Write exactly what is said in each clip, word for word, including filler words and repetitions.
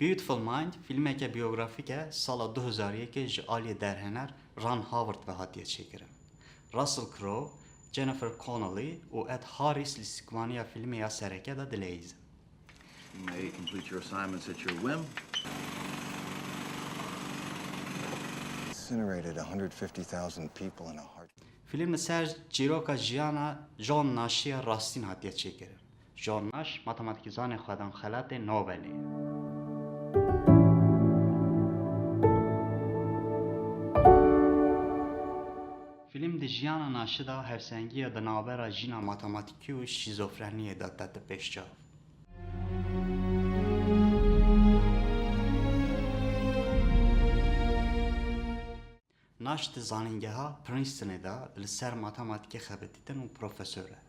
Beautiful Mind fîlmeke biyografîk e sala du hezar yekê ji aliyê derhêner Ron Howard ve hatiye çêkirin. Russell Crowe, Jennifer Connelly û Ed Harris li sîkvaniya fîlmê ya sereke de dileyîzin. You may complete your assignments at your whim. Incinerated one hundred fifty thousand people in a heart. Fîlm li ser çîroka jiyana John Nashî ya rastîn hatiye çêkirin. John Nash matematîkzanê xwedan xelatê Nobelê ye. Fîlm di jiyana Nashî de hevsengiya di navbera jîna matematîkî û şîzofreniyê de dete pêş çav. Nash di zanîngeha Princetonê de li ser matematîkê xebitîtin û profesor e.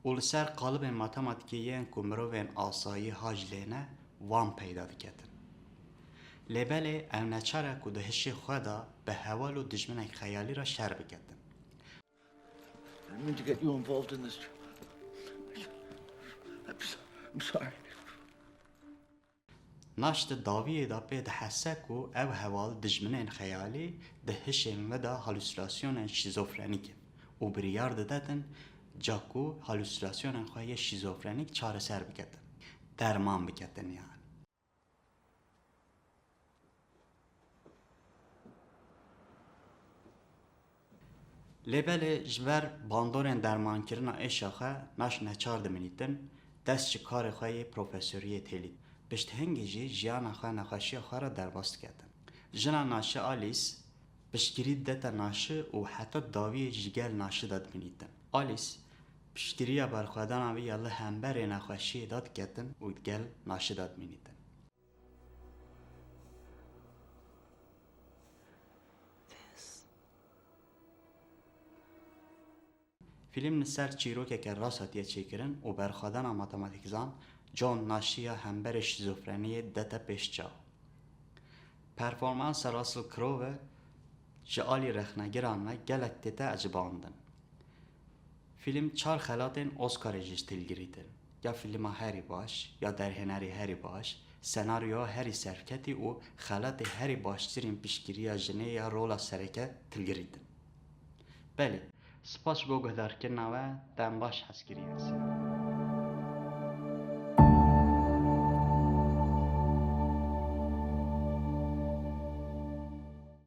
Û li ser qalibên matematîkê yên ku mirovên asayî hac lê ne, wan peyda diketin. Lê belê ew neçar e ku di hişê xwe de bi heval û dijminek xeyalî re şer biketin. I didn't mean to get you involved in this. I'm s-, I'm sorry. Nash di dawiyê de pê dihese ku ev heval dijminên xeyalî di hişên wê de halûsînasyonên şîzofrenîk in û biryar didetin, ca ku halûsînasyonên xwe yê şîzofrenîk çareser biketin, derman biketin yani. Lê belê ji ber bandorên dermankirina êşa xwe Nash neçar dimînîtin, dest ji karê xwe yê profesoriyê têlît. Piştihingê jî jiyana xwe nexweşiya xwe re derbas diketin. Jina Nashî Alice piştgirî didete Nashî û heta dawiyê ji gel Nashî de dimînîtin. Alice piştgiriya berxwedana wî ya li hemberê nexweşiyê de diketin û digel Nashî de dimînîtin. Fîlm li ser çîrokeke rast hatiye çêkirin û berxwedana matematîkzan John Nashî ya hemberê şîzofreniyê dete pêş çav. Performansa Russell Crowe ji alî rexnegiran ve gelek tête ecibandin. Fîlm çar xelatên Oscarê jî hilgirîtin. Ya fîlma herî baş, ya derhênerê herî baş, senaryoya herî serketî û xelatê herî baştirîn piştgiriya jinê ya rola sereke hilgirîtin. Belê, spas ji bo guhdarkirina we, dem baş, hezkiriyê ez.